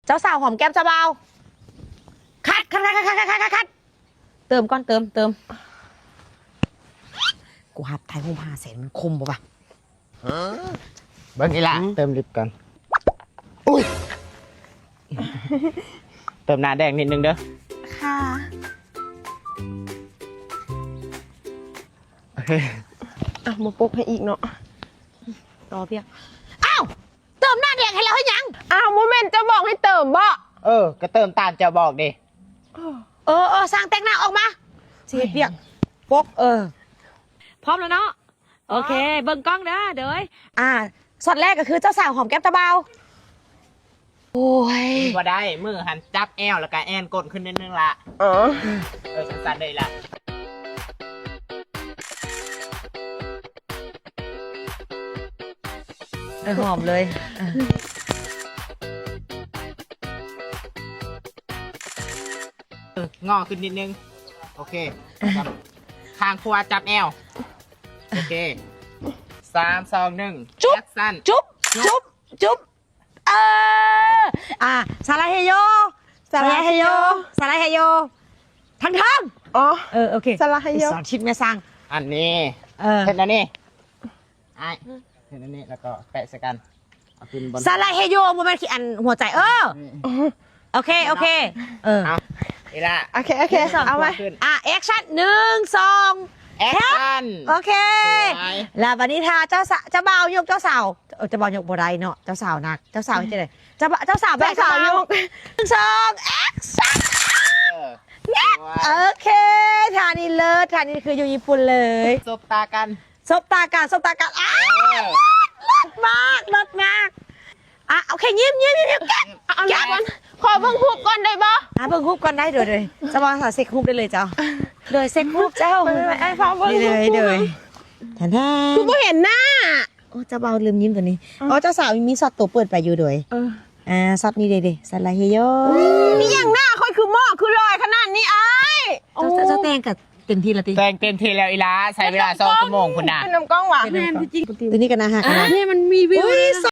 ເຈົ້າສາວຫອມແກ້ມເຈົ້າບ່າວ. ຄັດ ຄັດ ຄັດ ຄັດ ຄັດ ຄັດ ຄັດ. ເຕີມກ່ອນ ເຕີມ ເຕີມ. ກູຮັບຖ່າຍຮູບຫ້າແສນ ມັນຄຸ້ມບໍ່ວະ? ເບິ່ງອີ່ຫຼ້າ ເຕີມລິບກ່ອນ. ອຸ້ຍ ເຕີມໜ້າແດງນິດໜຶ່ງເດີ້. ຄ່ະ. ໂອເຄ. ອ່ະ ບໍ່ປົກໃຫ້ອີກເນາະ. ຕໍ່ວຽກ. ອ້າວ! ເຕີມໜ້າແດງໃຫ້ແລ້ວເຮັດຫຍັງ? ອ້າວ ບໍ່ແມ່ນເຈົ້າບອກໃຫ້ເຕີມບໍ? ເອີ ກໍເຕີມຕາມເຈົ້າບອກເດ້. ເອີ ເອີ ຊ່າງແຕ່ງໜ້າອອກມາ ຊິເຮັດວຽກ. ປົກ. ເອີ ພ້ອມແລ້ວເນາະ. ໂອເຄ ເບິ່ງກ້ອງເດີ້. ໂດຍ ອ່າ ຊັອດແລກກໍຄືເຈົ້າສາວຫອມແກ້ມເຈົ້າບ່າວ. ໂອ້ຍ ບໍ່ໄດ້ ມືຫັ້ນຈັບແອວ ແລ້ວກໍແອນກົ້ນຂຶ້ນນິດໜຶ່ງລະ. ເອີ ເອີ ສັ້ນໆ ເລີຍລະ. ເອີ ຫອມເລີຍ. ເອີ ເອີ ງໍຂຶ້ນນິດໜຶ່ງ. ໂອເຄ ຂ້າງຂວາຈັບແອວ. ໂອເຄ ສາມ ສອງ ໜຶ່ງ ຈຸບ ແອັກຊັນ. ຈຸບ ຈຸບ ຈຸບ. ເອີ ອ່າ ສາລາເຮໂຍ ສາລາເຮໂຍ ສາລາເຮໂຍ ທາງເທິງ. ອໍ ເອີ ໂອເຄ ສາລາເຮໂຍ ສອນທິດແມ່ຊ່າງ. ອັນນີ້ ເອີ ເຮັດອັນນີ້ ອ້າຍ ເຮັດອັນນີ້ ແລ້ວກໍແປະໃສ່ກັນ ເອົາຂຶ້ນບ່ອນ. ສາລາເຮໂຍ ບໍ່ແມ່ນຂີ້ອັນຫົວໃຈ. ເອີ ໂອເຄ ໂອເຄ ເອີ ເອົາ ອີ່ຫຼ້າ. ໂອເຄ ໂອເຄ ເອົາໄວ້. ອ່າ ແອັກຊັນ ໜຶ່ງ ສອງ ແອັກຊັນ. ໂອເຄ ແລ້ວບັດນີ້ຖ້າເຈົ້າສາ ເຈົ້າບ່າວຍົກເຈົ້າສາວ. ເອີ ເຈົ້າບ່າວຍົກບໍ່ໄດ້ເນາະ ເຈົ້າສາວໜັກ. ເຈົ້າສາວເຮັດຈັ່ງໃດ? ເຈົ້າ ເຈົ້າສາວແບກ ເຈົ້າສາວຍົກ. ໜຶ່ງ ສອງ ແອັກຊັນ. ໂອເຄ ທ່ານີ້ເລີດ ທ່ານີ້ຄືຢູ່ຍີ່ປຸ່ນເລີຍ. ສົບຕາກັນ ສົບຕາກັນ ສົບຕາກັນ. ອ້າ ເອີ ເລີດ ເລີດມາກ ເລີດມາກ. ອ່ະ ໂອເຄ ຍິ້ມ ຍິ້ມ ຍິ້ມ ຍິ້ມ ແກະ ເອົາ ແກະ ກ່ອນ ຂໍເບິ່ງຮູບກ່ອນໄດ້ບໍ່? ອ່າ ເບິ່ງຮູບກ່ອນໄດ້. ໂດຍ ໂດຍ ເຈົ້າບ່າວສາວເຊັກຮູບໄດ້ເລີຍເຈົ້າ. ໂດຍ ເຊັກຮູບເຈົ້າ. ໄປ ໄປ ໄປ ຟ້າວເບິ່ງ ນີ້ເລີຍ ຮູບ ໂດຍ. ທັນ ຄືບໍ່ເຫັນໜ້າ. ໂອ້ ເຈົ້າບ່າວລືມຍິ້ມຕົວນີ້. ອໍ ເຈົ້າສາວມີຊັອດໂຕເປີດໄປຢູ່. ໂດຍ ເອີ ອ່າ ຊັອດນີ້ເດ້ ເດ້ ສາລາເຮໂຍ. ອີ່ຫຍັງໜ້າຂ້ອຍຄືໝໍ້ຄືລອຍຂະໜາດນີ້ອ້າຍ? ເຈົ້າ ເຈົ້າ ເຈົ້າແຕ່ງກະ ເຕັມທີ່ລະຕິ? ແຕ່ງເຕັມທີ່ແລ້ວອີ່ຫຼ້າ ໃຊ້ເວລາສອງຊົ່ວໂມງພຸ້ນນະ. ເປັນນຳກ້ອງຫວາ? ແມ່ນ ຕົວນີ້ກໍໜ້າຮັກນະ. ນີ້ມັນມີວິວ ອຸ້ຍ ສ